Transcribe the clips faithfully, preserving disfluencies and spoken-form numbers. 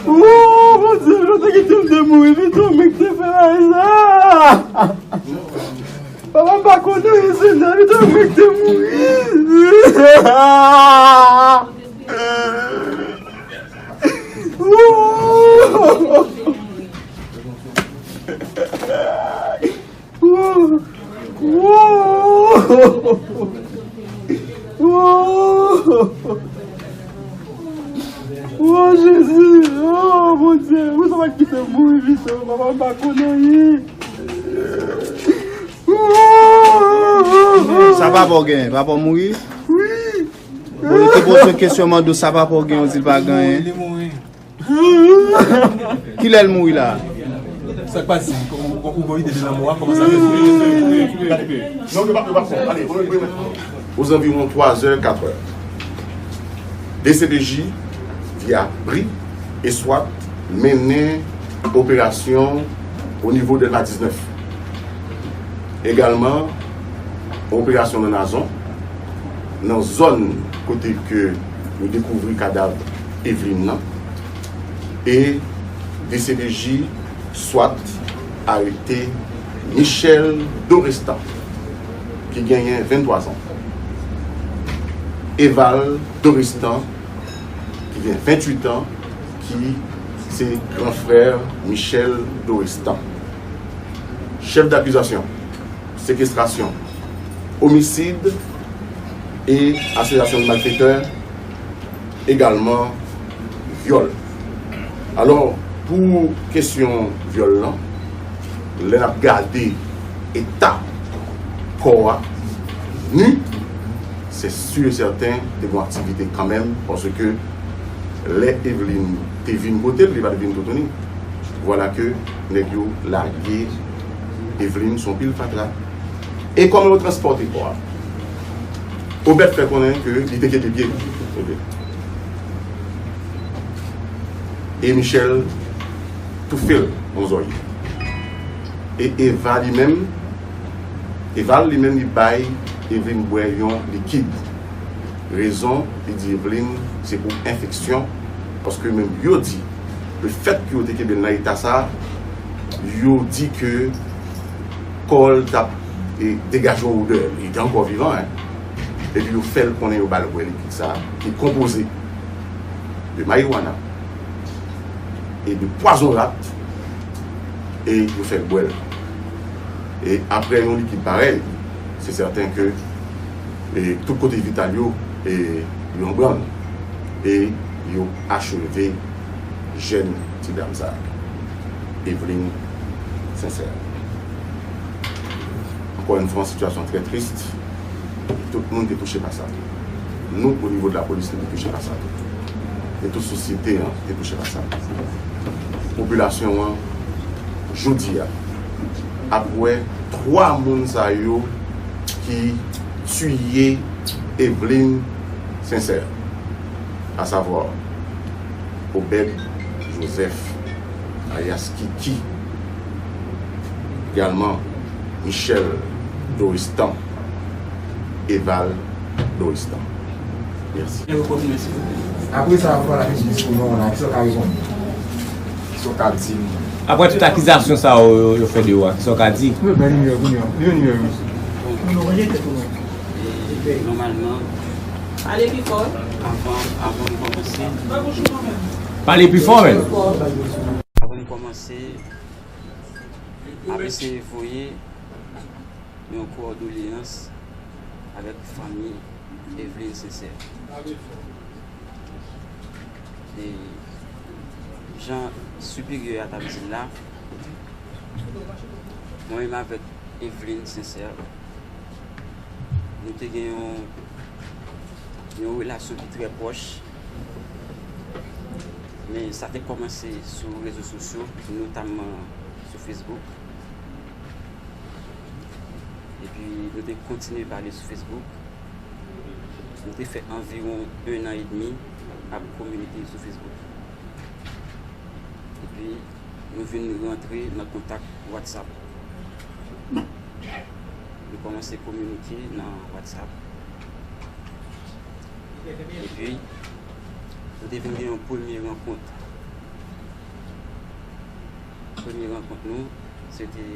Oh, Bondye, nou te kite m te mouri pito, men ki te fè bagay sa. Papa m pa konnen anyen, Senyè, pito, men ki te mouri. Oh. Wo! Wo! Wo! Wo, Jezi! Oh, Bondye! Ou sa pa kite m mouri pito, papa m pa konn anyen. Sa papa w genyen? Papa w mouri? Wi. Bon, li te poze yon kesyon, mande w sa papa w genyen, w di l pa genyen. Li mouri. Kilè l mouri la? Sa k pase? Ou, ou, ou gon ide de lanmò a? Kòman sa fèt? Aux environs trois heures, quatre heures, D C P J via bri e swat mennen operasyon o nivo Dèlma diznèf. Egalman, yon operasyon nan Nazon, nan zòn kote ke yo dekouvri kadav Eveline nan, e D C P J swat arete Michel Dorestan, ki genyen venntwa zan, Eval Dorestan, ki gen venntuit an, ki se gran frè Michel Dorestan. Chèf dakizasyon, sekestrasyon, omisid e asosyasyon de malfetè, egalman vyòl. Alò, pou kesyon vyòl lan, lè n ap gade eta kò a, ni, se si e sèten te gen yon aktivite kanmenm, paske lè Eveline te vin kote l, li pa t vin toutouni. Vwala ke nèg yo lage Eveline sou yon pil fatra. E kòman yo transpòte kò a? Obèt fè konnen ke li te kenbe pye l. E Michel toufe l yon zòrye. E Eva li menm, Eval li menm li bay Eveline bwè yon likid. Rezon, li di Eveline se pou enfeksyon, paske menm yo di, lefèt ke yo te kenbe l nan eta sa, yo di ke kò l t ap, e, degaje yon odè, li te ankò vivan, en. Epi yo fè l konnen yo ba l bwè likid sa, ki konpoze de marijuana e de pwazon rat, e yo fè l bwè l. E apre yon likid parèy, se sèten ke, e, tout kote vital yo, e, yo an brann, e yo acheve jèn ti dam sa, Eveline Sincère. Encore une fois, yon sitiyasyon trè tris. Tout moun te touche pa sa. Nou, o nivo de lapolis, nou te touche pa sa. E tout sosyete an te touche pa sa. Popilasyon an, jodi a, ap wè twa moun sa yo ki tiye Eveline Sincère, asavwa Obed Joseph, alyas Kiki, egalman Michel Doristan, Eval Doristan. Mèsi. Apre sa, ou pral ap itilize pou non an la, kisa w ka reponn? Kisa w ka di m? Apre tout akizasyon sa yo, yo, yo fè de ou a, kisa w ka di? Mwen bay nimewo kounye a. Li yon nimewo, mesye. Bon. E, nòmalman, pale pi fò. Avan, avan m kòmanse. Pale pi fò, men. Avan m kòmanse, m ap eseye voye yon kondoleyans avèk fanmi Eveline Sincère. E jan siperyè a t ap di l la, mwen menm avèk Eveline Sincère, nou te gen yon, yon relasyon ki trè pwòch, men sa te kòmanse sou rezo sosyo, notamman sou Facebook. Epi nou te kontinye pale sou Facebook. Nou te fè anviwon en an edmi ap kominike sou Facebook. Epi nou vin rantre nan kontak WhatsApp. Nou kòmanse kominike nan WhatsApp. Epi, nou te vin gen yon premye rankont. Premye rankont nou, se te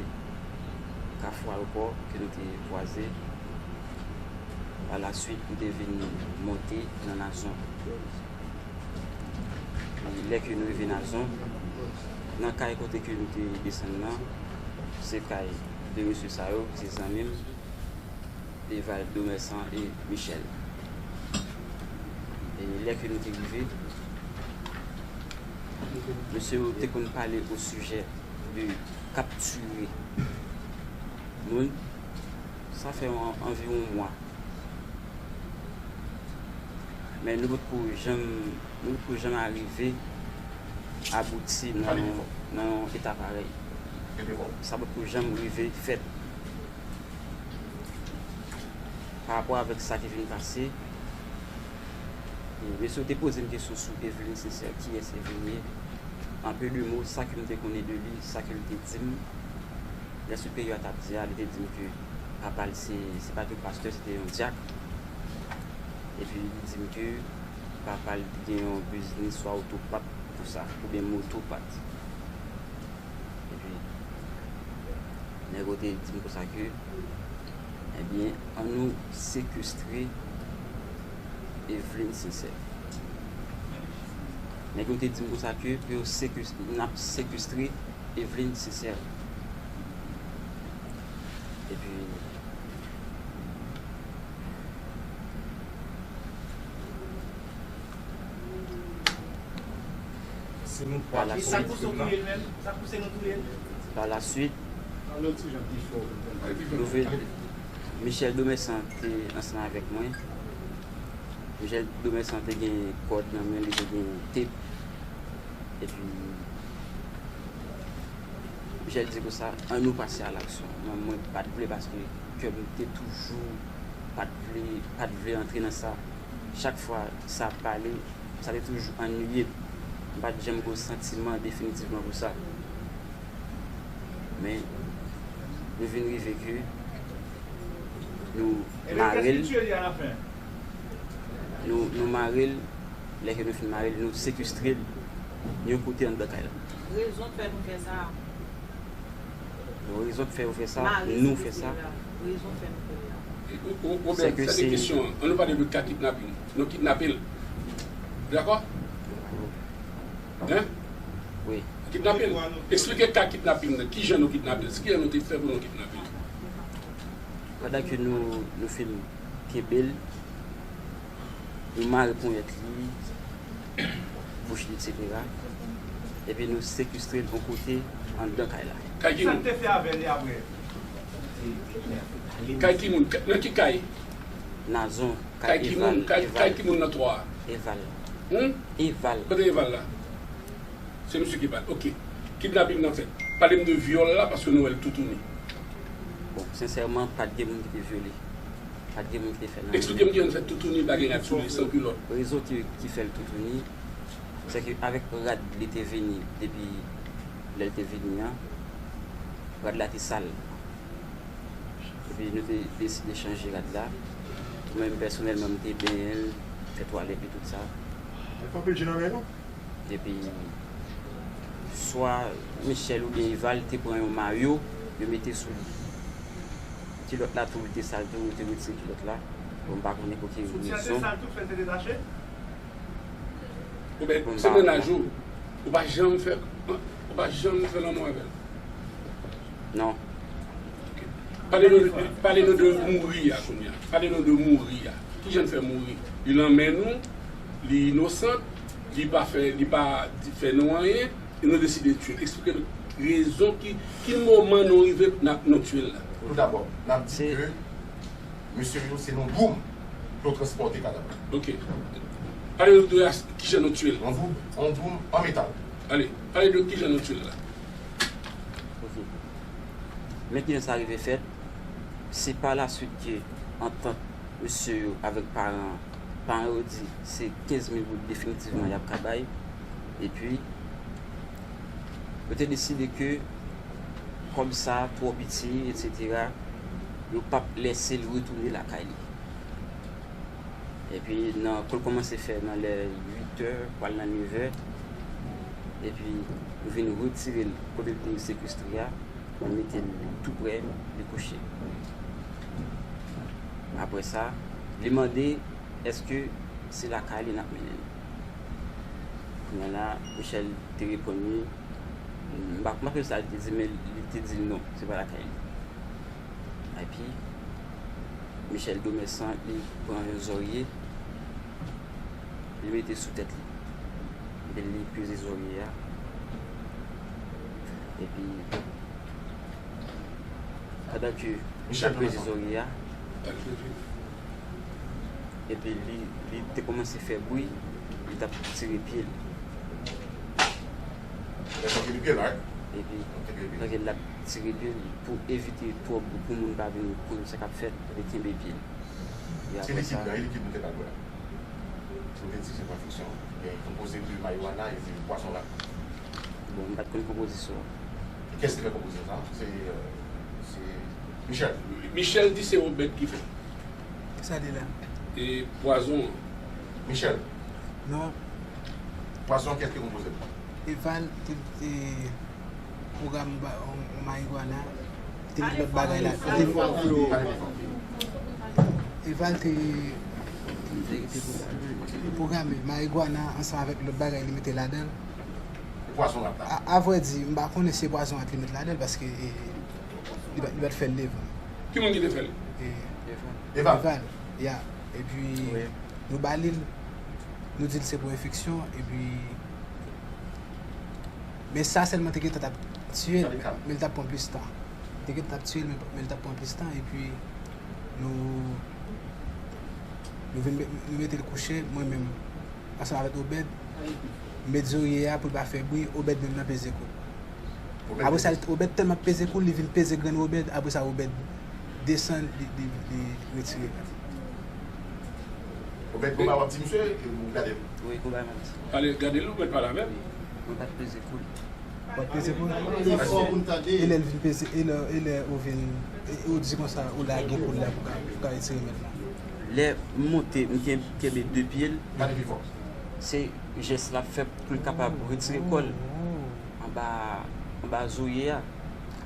Kafou Alkò ke nou te kwaze. Pa la swit, nou te vin monte nan Nazon. E lè ke nou rive Nazon, nan kay kote ke nou te desann nan, se kay de mesye sa yo, se zanmi m, Eval, Domersan e Michel. E lè ke nou te rive, mesye yo te konn pale o sijè de kaptire moun. Sa fè an, anviwon mwa. Men nou potko janm, nou potko janm arive abouti nan yon, nan yon eta parèy. Sa potko janm rive fèt. Pa rapò avèk sa ki vin pase, e, mesye yo te poze m kesyon sou Eveline Sincère, kiyès Eveline ye? An peu de mots, sa ke m te konnen de li, sa ke l te di m, lè siperyè a t ap di a, li te di m ke papa l se, se pa te yon pastè, se te yon dyak. Epi li di m ke papa l te gen yon biznis swa otopat pou sa, oubyen motopat. Epi, nèg yo te di m konsa ke, ebyen, ann nou sekestre Eveline Sincère. Nèg yo te di m konsa ke pou yo sekes-, n ap sekestre Eveline Sincère. Epi, pa la swit, pa la swit, nou vle, Michel Domersan te ansanm avèk mwen. Michel Domersan te gen kòd nan men li, te gen tep. Epi, Michel di konsa, ann nou pase a laksyon. Mwen, mwen pa t vle paske kè m te toujou pa t vle, pa t vle antre nan sa. Chak fwa sa ap pale, sa te toujou anniye m. M pa t janm gen yon santiman definitivman pou sa. Men, nou vin rive ke nou mare l. Nou, nou mare l. Lè ke nou fin mare l, nou sekestre l yon kote anndan kay la. Rezon k fè nou fè sa. Bon, rezon k fè yo fè sa, nou fè sa. Rezon k fè nou fè l la. Ou, ou, ou, se ke se kesyon an. Ann nou pale de ka kidnapin. Nou kidnape l. Dakò? Hein? Wi. Kidnape l. Eksplike ka kidnapin nan. Kijan nou kidnape l? Kijan nou te fè pou nou kidnape l? Pandan ke nou, nou fin kenbe l, nou mare ponyèt li, bouch li, etsetera. Epi nou sekestre l yon kote anndan kay la. Kay ki moun? Sa n te fè avè li apre? Kay ki moun? Nan ki kay? Nazon, kay Eval. Kay ki moun? Kay, kay ki moun nan twa a? Eval. Hmm? Eval. Kote Eval la? Se misye ki bat. Ok. Kidnapin nan fèt. Pale m de vyòl la, paske nou wè l toutouni. Bon, sensèman, pa t gen moun ki te vyole. Pa t gen moun ki te fè l anyen. Eksplike m kijan l fè toutouni, pa gen rad sou li, san kilòt. Rezon ki, ki fè l toutouni, se ke avèk rad li te vini, depi lè l te vini an, rad la te sal. Epi nou te deside chanje rad la. Mwen menm pèsonèlman, m te benyen l, fè twalèt li, tout sa. Li fè anpil je nan men nou. Epi, swa Michel oubyen Eval te pran yon mayo, yo mete sou li. Kilòt la tou, li te sal tou, yo te retire kilòt la. Bon, m pa konnen pou ki rezon. Soutyen te sal tou, fè l te detache? Oubyen, se mennaj ou, ou pa janm fè, ou pa janm fè lanmou avè l? Non. Ok. Pale nou, pale nou de mouri a kounye a. Pale nou de mouri a. Kijan l fè mouri? Li nan men nou, li inosan, li pa fè, li pa di, fè nou anyen, e nou deside tiye l. Eksplike nou rezon ki, ki moman nou rive n ap, nou tiye l la. Toudabò, n ap di ke mesye yo, se nan Boum pou yo transpòte kadav la. Ok. Pale nou de as-, kijan nou tiye l. An Boum, an Boum, an metal. Ale, pale de kijan nou tiye l la. Ok. Men kijan sa rive fèt, se pa la swit ke antant mesye yo avèk paran, paran yo di se kenz mil goud definitivman y ap ka bay. Epi, yo te deside ke kòb sa twò piti, etsetera, yo p ap lèse l retounen lakay li. Epi nan, kou l kòmanse fè nan lè uit è, pral nan nèf è, epi nou vin retire l kote l te sekestre a, nou mete l tou prè, li kouche. Apre sa, li mande èske se lakay li n ap mennen l. Kounye a la, Michel te reponn li, m pa, m pa sonje sa li te di, men li te di l non, se pa lakay li. Epi, Michel Domèsan, li pran yon zòrye, li mete sou tèt li. Epi li peze zòrye a. Epi, pandan ke li t ap peze zòrye a, epi li, li te kòmanse fè bri, li t ap tire pye l. Epi, pandan l ap tire pye l, pou evite twòp, pou moun pa vin konn sa k ap fèt, li kenbe pye l. E apre sa, Ou te di se pa fiksyon. Gen konpoze de marijuana epi pwason la. Bon, m pa t konn konpozisyon an. Kiyès ki fè konpozisyon sa? Se, euh, se Michel. Michel di se Obed ki fè. Sa li la. E pwazon an. Michel. Non. Pwazon an kiyès ki konpoze l? Eval te, te pwogram ba- on- on marijuana. Te met lòt bagay la. Te- Eval te te pwograme marijuana ansanm avèk lòt bagay li mete ladan l. Pwazon rat la. A- Avrèdi, m pa konnen si se pwazon rat li met ladan l paske e, li pa- li pa t fè l devan. Ki moun ki te fè l? E, Eval. Eval, ya. Epi nou ba li l, nou di l se pou enfeksyon, epi men sa sèlman te gentan t ap tiye l, men l t ap pran plis tan. Te gentan t ap tiye l, men men l t ap pran plis tan, epi nou nou vin met- nou mete l kouche, mwen menm, ansanm avèk Obed, m met zòrye a pou l pa fè bri, Obed menm nan peze kou l. Apre sa, Obed tèlman ap peze kou l, li vin peze grenn Obed, apre sa Obed desann, li, li, li retire l. Obed, gon bagay w ap di misye, ou gade l. Wi, gon bagay m ap di. Ale, gade l, ou mèt pale avè l. Mwen pa t peze kou l. Ou pa t peze kou l? E lè l vin peze, e lè, e lè ou vin, e ou di konsa, ou lage kou l la pou ka, pou ka retire mèt la. Lè m monte, m ken- kenbe de pye l, Gade pi fò. Se jès l ap fè pou l kapab retire kò l anba, anba zòrye a.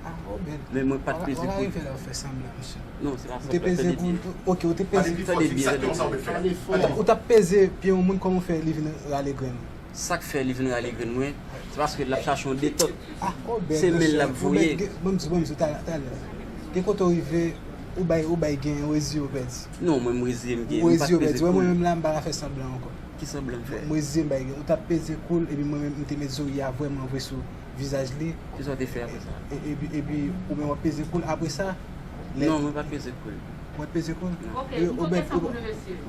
Ah, Obed. Men mwen pa t peze kou l. Ou fè sanblan, mesye. Non, se pa Ou te sanblan, peze tande kou byen. l. Ok, ou te Gade peze. pi fò, di m sa ki konsa w mèt fè. Ou t ap peze pye yon moun, kòman w fè li vin rale grenn ou? Sa k fè li vin rale grenn mwen, se paske l ap chache yon detant. Ah, Obed. Se men l ap voye. Bon, m di, bon, m di, talè, talè. Gen kote w rive, ou bay, ou bay gen, ou reziye, ou pèdi. Non, mwen m reziye m gen, m pa t peze kou l. Mwen menm la, m pa ka fè sanblan ankò. Ki sanblan m fè? Mwen reziye m bay gen. Ou t ap peze kou l, epi mwen menm, m te met zòrye a vrèman vre sou vizaj li. Kisa w te fè apre sa? E- Epi, epi ou menm w ap peze kou l. Apre sa, lè- Non, mwen pa t peze kou l. Ou pa t peze kou l? Non. Ok, m gon kesyon pou nou, mesye.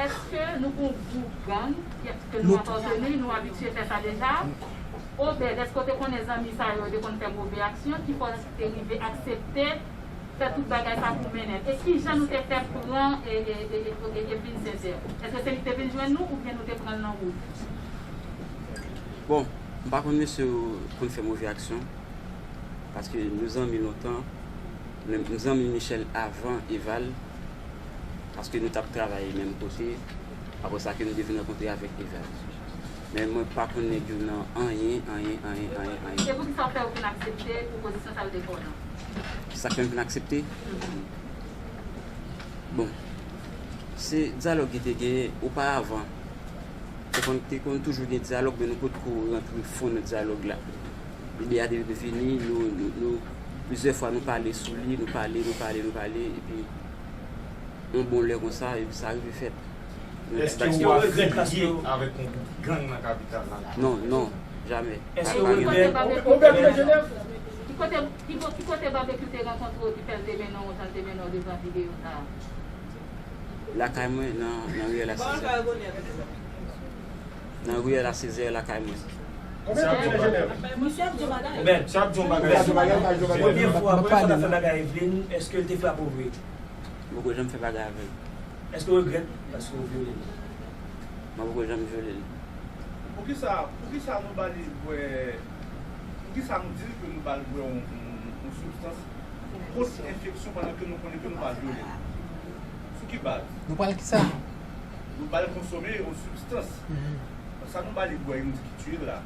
Èske nou gon gwoup gang ke nou apateni, nou abitye fè sa deja? Obed, èske w te konnen zanmi sa yo te konn fè move aksyon ki fè w te rive aksepte fè tout bagay sa pou mennen l? E kijan nou te fè pran e, e, e, e, e, e vin sezè? Èske se li ki te vin jwenn nou oubyen nou te pran l nan wout? Bon, m pa konn mesye yo konn fè move aksyon, paske nou zanmi lontan, men m zanmi Michel avan Eval, paske nou t ap travay menm kote, apre sa ke nou te vin rankontre avèk Eval. Men mwen pa konn nèg yo nan anyen, anyen, anyen, anyen, anyen. E poukisa w fè w vin aksepte pwopozisyon sa yo te fè w lan? Sa k fè m vin aksepte? Bon, se dyalòg ki te genyen oparavan. Te konn, te konn toujou gen dyalòg, men nou potko rantre fon nan dyalòg la. Lide a te vini, nou, nou, nou, plizyè fwa nou pale sou li, nou pale, nou pale, nou pale, epi yon bon lè konsa, epi sa rive fèt. Èske w afilye avèk yon gwoup gang nan kapital la? Non, non, jamè. Èske Pa w gen regrèt? Ki kote, ki kote Babekyou te rankontre w ki fè l te mennen w jan l te mennen w devan videyo sa a? Lakay mwen, nan, nan riyèl a Sezè. Nan riyèl a Sezè, lakay mwen. Misye ap di yon bagay. Misye ap di yon bagay. Premye fwa, premye fwa w ap fè bagay Eveline, èske l te frape w vre? M poko janm fè bagay avè l. Èske w regrèt paske w vyole l? Mwen poko janm vyole l. Poukisa, poukisa nou ba li bwè, poukisa nou di l ke nou ba l bwè yon, yon, yon sibstans pou kont enfeksyon pandan ke nou konnen ke nou pa vyole l? Sou ki baz? Nou pral kisa? Nou ba l konsome yon sibstans. Sa nou ba li bwè, nou di ki tiye l la.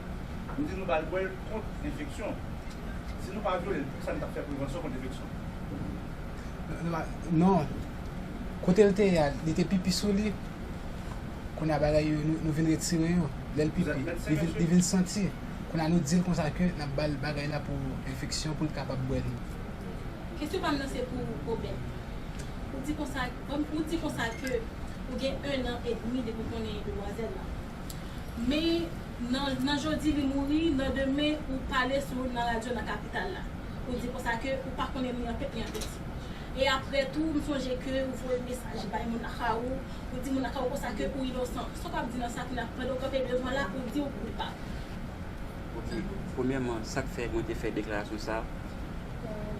Nou di nou ba l bwè l kont enfeksyon. Si nou pa vyole l, poukisa nou t ap fè prevansyon kont enfeksyon? Non, non, non. Kote l te ye a, li te pipi sou li. Kounye a bagay yo, nou, nou vin retire yo. Lè l pipi, li vin, li vin santi. Kounye a nou di l konsa ke n ap ba l bagay la pou enfeksyon, pou l kapab bwè l. Kesyon pa m nan se pou Obed. Ou di konsa, ou di konsa ke ou gen en an edmi depi w konnen demwazèl la. Men nan, nan jodi li mouri, nan demen ou pale sou, nan radyo nan kapital la. Ou di konsa ke ou pa konnen li an pèp, li an pèp. E apre tou, m sonje ke ou voye mesaj bay moun lakay ou, ou di moun lakay ou konsa ke ou inosan. Sa w ap di nan sa ki n ap pandan w kanpe devan la, ou di ou koupab. Ok. Premyèman, sa k fè mwen te fè deklarasyon sa,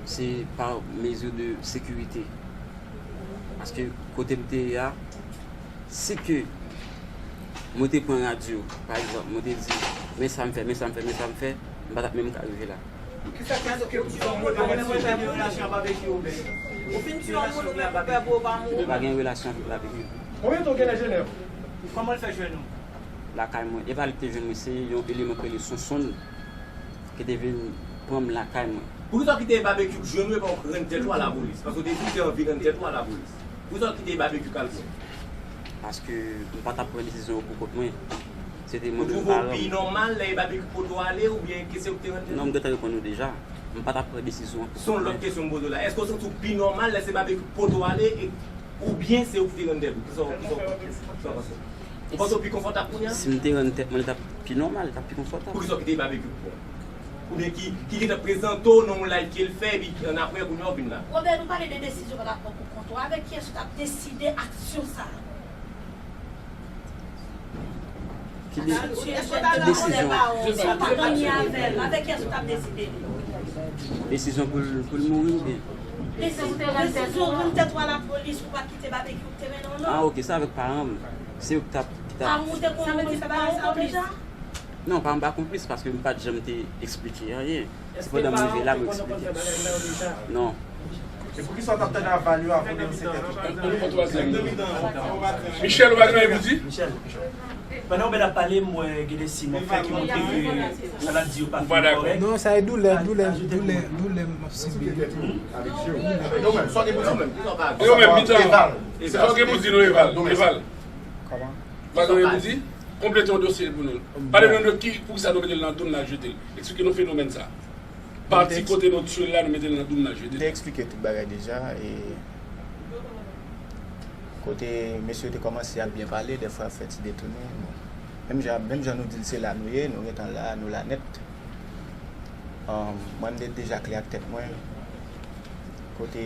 se pa mezi de sekirite. Paske kote m te ye a, si ke mwen te pran radyo, pa egzanp, mwen te di, men sa m fè, men sa m fè, men sa m fè, m pa t ap menm ka rive la. Kisa k fè ke ou di yon mo de mwen? Ou pa gen relasyon ak Babekyou, men. Ou fin tiye yon moun, ou menm ou pè pou ou pa mouri. M pa gen relasyon avèk Babekyou. Konbyen tan w gen la, Jenèf? Kòman l fè jwenn ou? Lakay mwen. E pa li ki te jwenn mwen, se yon eleman ki rele Sonsonn ki te vin pran m lakay mwen. Poukisa w kite Babekyou jwenn ou epi w rann tèt ou a lapolis? Paske w te di w te anvi rann tèt ou a lapolis. Poukisa w kite Babekyou k al pran w? Paske m pa t ap pran desizyon yo pou kont mwen. Se te mwen menm paran m. Ou twouve w pi nòmal lè e Babekyou pote w ale oubyen ke se ou ki te rann tèt ou? Non, m gentan reponn ou deja. M pa t ap pran desizyon an pou kont mwen. Se yon lòt kesyon m poze w la. Èske w santi w pi nòmal lè se Babekyou ki pote w ale e, oubyen se ou ki te rann tèt ou? Kisa w, kisa w, kisa w panse? Ou panse w pi konfòtab kounye a? Si m te rann tèt mwen, li t ap pi nòmal, li t ap pi konfòtab. Poukisa w kite Babekyou pran w? Oubyen ki, ki gentan prezante w nan yon live ke l fè, epi annapre, kounye a w vin la? Robert, nou pale de desizyon w t ap pran pou kont ou. Avèk kiyès ou t ap deside aksyon sa a? Ki de-, ki desizyon? Si w pa t anyen avè l, avèk kiyès ou t ap deside li? Desizyon pou l, pou l mouri oubyen? Desizyon, desizyon pou l tèt ou a lapolis, pou w pa t kite Babekyou te mennen w non. Ah, ok, se avèk paran m. Se yo ki t ap, ki t ap. Paran w te konn konn fè bagay sa yo deja? Non, paran m pa konplis paske m pa t janm te eksplike anyen. Se pandan m rive la, mwen eksplike. Non. E poukisa w t ap tande aval yo avan de yon senkèt? An nou pran twazyèm non. Michel, ou pa gen anyen pou di? Michel, pandan w ap pale, m wè gen de siy m ap fè ki montre ke sa l ap di yo pa fin kòrèk. Non, sa e doulè, doulè, doulè, doulè m ap sibi. Yo menm, sa w gen pou di menm? Yo menm, mitan. Sa w gen pou di non, Eval? Eval. Kòman? Ou pa gen anyen pou di? Konplete yon dosye pou nou. Pale nou de ki, poukisa nou mete l nan doum n al jete l. Eksplike nou fenomèn sa. Pati kote nou tiye l la, nou mete l nan doum n al jete l. M te eksplike tout bagay deja, e kote mesye yo te kòmanse ap byen pale, dèfwa ap fè ti detounen. Bon. Menm jan, menm jan nou di l se la nou ye, nou gentan la, nou la nèt. Ahn, mwen m te deja klè ak tèt mwen. Kote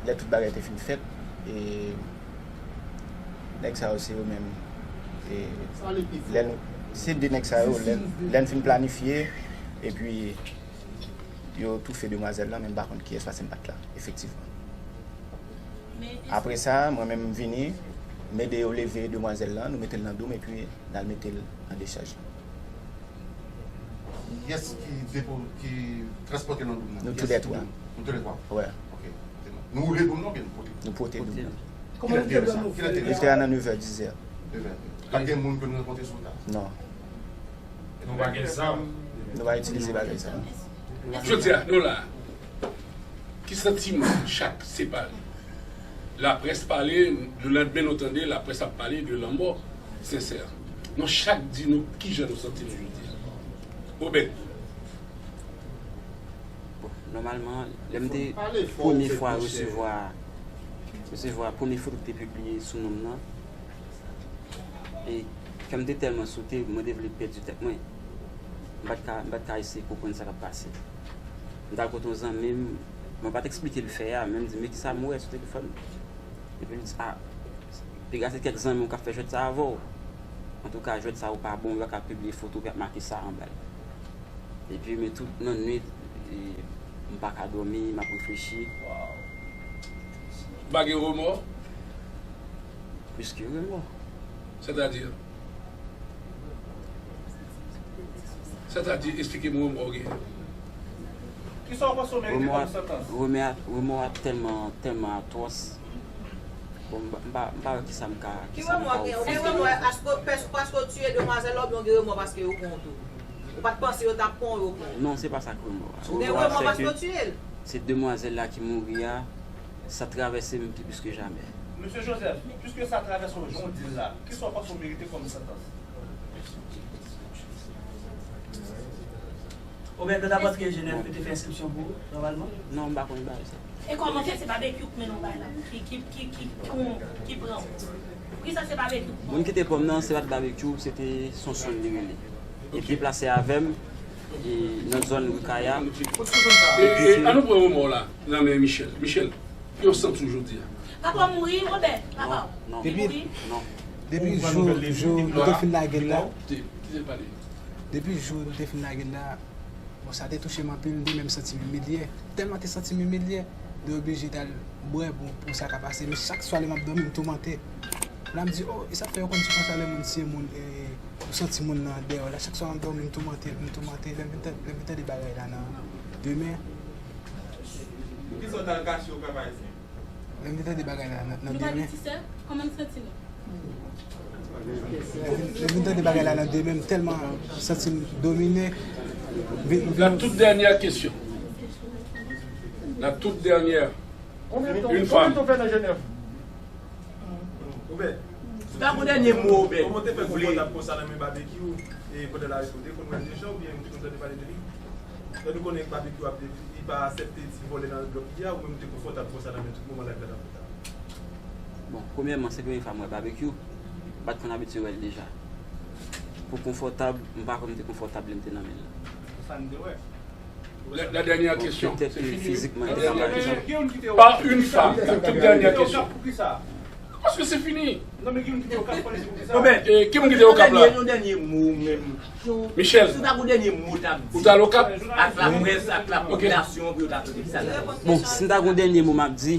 lè tout bagay te fin fèt, e nèg sa yo se yo menm. E lè nou, se de nèg sa yo, lè, lè n fin planifye, epi yo toufe demwazèl lan, men m pa konn kiyès paske m pa t la, efektivman. Apre sa, mwen menm m vini, m ede yo leve demwazèl lan, nou mete l nan doum epi n al mete l an dechaj. Kiyès ki depo-, ki transpòte l nan doum nan? Nou toulètwa. Nou toulètwa? Wè. Ok. Nou woule doum nan oubyen nou pote? Nou pote doum nan. Kilè te ye sa? Kilè te ye sa? Li te a nan nevè, dizè. Nevè. Pa t gen moun ke nou rankontre sou wout la? Non. Nou pa gen zam. Nou pa itilize bagay sa. Jodi a, nou la. Ki santiman chak separe? Laprès pale, lelandmen nou tande laprès ap pale de lanmò Sensè. Nou chak di nou kijan nou santi nou jodi a. Obed. Bon, nòmalman, lè m te premye fwa resevwa, resevwa premye foto ki te pibliye sou non m nan, e kè m te tèlman sote, mwen te vle pèdi tèt mwen. M pa t ka, m pa t ka eseye konprann sa k ap pase. M t al kote yon zanmi m, mwen pa t eksplike l fè a, men m di, "Men kisa m wè sou telefòn?" Epi l di, "A, piga se kèk zanmi w k ap fè jwèt sa avè w. Antouka, jwèt sa yo pa bon, yo pa ka pibliye foto, epi y ap make sa anba l." Epi, men tout nan nwit, e, m pa ka dòmi, m ap reflechi. Ou pa gen remò? Plis ke remò. Sètadi? Sètadi, eksplike m remò w genyen. Kisa w panse w merite kòm santans? Remò a, remò a tèlman, tèlman atwòs. Bon, m pa, m pa, m pa wè kisa m ka, kisa m ka ofri. Ki remò gen? Ou gen remò paske, paske w tiye demwazèl la, oubyen w gen remò paske yo pran w tou? Ou pa t panse yo t ap pran w, yo pran w? Non, se pa sa k remò a. Ou gen remò paske w tiye l? Se demwazèl la ki mouri a, sa travèse m pi plis ke jamè. Mesye Joseph, piske sa travèse w jan w di l la, kisa w panse w merite kòm santans? Oubyen, nan nenpòt ki Jenèf yo te fè eksepsyon pou ou, nòmalman? Non, m pa konn bagay sa. E kòman fè se Babekyou k mennen w bay la? Ki, ki, ki, ki, ki, ki pran w? Poukisa se Babekyou k pran w? Moun ki te pran m nan, se pa t Babekyou, se te Sonson li rele. Li deplase avè m, e, nan zòn Rikaya. E, e, ann nou pran remò w la nan men Michel. Michel, ki w santi w jodi a? Papa w mouri, Robè, papa w. Non, non. Depi, mouri. Non. Depi jou, jou nou te fin lage l la. Depi jou nou te fin lage l la, bon, sa te touche m anpil, m te menm santi m imilye. Tèlman te santi m imilye, m te oblije t al bwè pou, pou sa ka pase. Men chak swa lè m ap dòmi, m toumante. La m di, "Oh, e sa k fè yo konn di konsa lè moun tiye moun, e, ou santi moun nan dèyè w la?" Chak swa m ap dòmi, m toumante, m toumante. Lè m vin tan-, lè m vin tande bagay la nan demen. Poukisa w t al kache ou pèp ayisyen? Lè m vin tande bagay la nan, nan demen. Nou pa gen ti sè? Kòman n santi nou? Lè m vin tande bagay la nan demen, m tèlman santi m domine. M vin, m vin... La toute dernière question. La toute dernière. Une femme. Konbyen tan w fè nan Jenèf? Oubyen, si w ta gon dènye mo, Oben, kòman w te fè konfòtab konsa nan men Babekyou, e pandan l arete w, te konn wè l deja oubyen ou te konn tande pale de li? Lè nou konnen Babekyou ap de-, li pa aksepte ti vòlè nan blòk li a, ou menm ou te konfòtab konsa nan men tout moman live la t ap fèt la? Bon, premyèman, se premye fwa m wè Babekyou. M pa t konn abitye wè l deja. Pou konfòtab, m pa kwè m te konfòtab lè m te nan men l. Sa n te wè. La, la dernière question. Bon, petèt ke fizikman, li pa parèt. Par une femme. La toute dernière question. Paske se fini. Bon, ben, e, ki moun ki te Okap la? Yon dènye mo menm. Michel. Si w ta gon dènye mo w t ap di. Ou t al Okap? Ak laprès, ak lapopilasyon pou yo ta tande sa. Bon, si m ta gon dènye mo m ap di,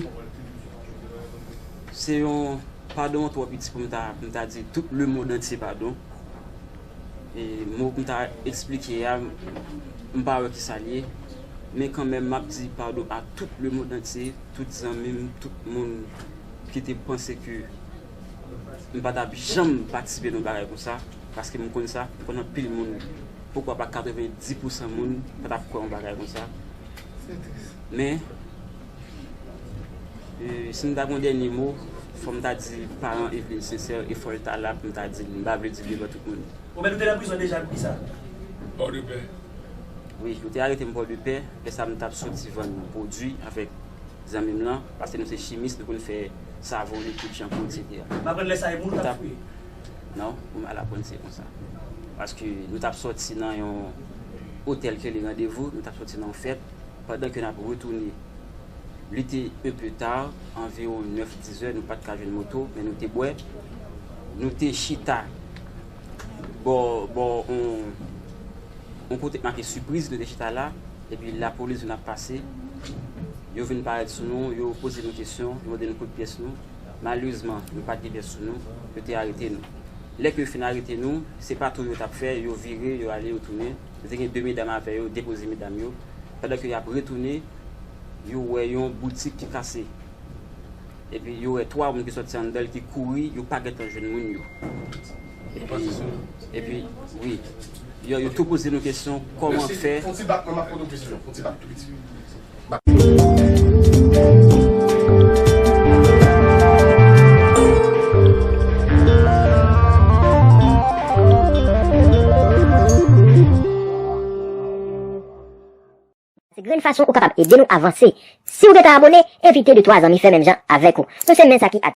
se yon padon twò piti pou m ta, pou m ta di tout lemonn antye padon. E mo pou m ta eksplike a, m pa wè kisa l ye. Men kanmenm, m ap di padon a tout lemonn antye, tout zanmi m, tout moun ki te panse ke m pa t ap janm patisipe nan yon bagay konsa, paske m konn sa, m konn anpil moun, poukwa pa katrevenndis pousan moun pa t ap kwè yon bagay konsa. Men, e, si m ta gon dènye mo, fò m ta di paran Eveline Sincère, e fò l ta la pou m ta di l, m pa vle di l devan tout moun. Oben, ou te nan prizon deja, poukisa? Pòdepè. Wi, yo te arete m Pòdepè, lè sa m t ap soti vann pwodui avèk zanmi m lan, paske nou se chimis, nou konn fè savon, likid, chanpou, etsetera. M aprann lè sa e moun ou t ap fouye? Non, pou m al aprann se konsa. Paske nou t ap soti nan yon otèl ki rele Randevou, nou t ap soti nan yon fèt, pandan ke n ap retounen. Li te un peu tard, anviwon nèf, diz è, nou pa t ka jwenn moto, men nou te bwè. Nou te chita bò, bò, on, on kote k make Sipriz, nou te chita la, epi lapolis vin ap pase. Yo vin parèt sou nou, yo poze nou kesyon, yo mande nou kote pyès nou. Malerezman, nou pa t gen pyès sou nou, yo te arete nou. Lè ke yo fin arete nou, se patou yo t ap fè, yo vire, yo ale, yo tounen. Yo te gen de medam avè yo, depoze medam yo. Pandan ke y ap retounen, yo wè yon boutik ki kase. Epi yo wè twa moun ki sòti anndan l ki kouri, yo pa gentan jwenn moun yo. Epi, epi, wi. Yo, yo tou poze nou kesyon, kòman fè? Fon ti bak, mwen m ap poze w kesyon. Fon ti bak tou piti. Se grenn fason ou kapab ede nou avanse. Si w gentan abone, envite de twa zanmi fè menm jan avèk ou. Nou se Men Sa Ki Ap.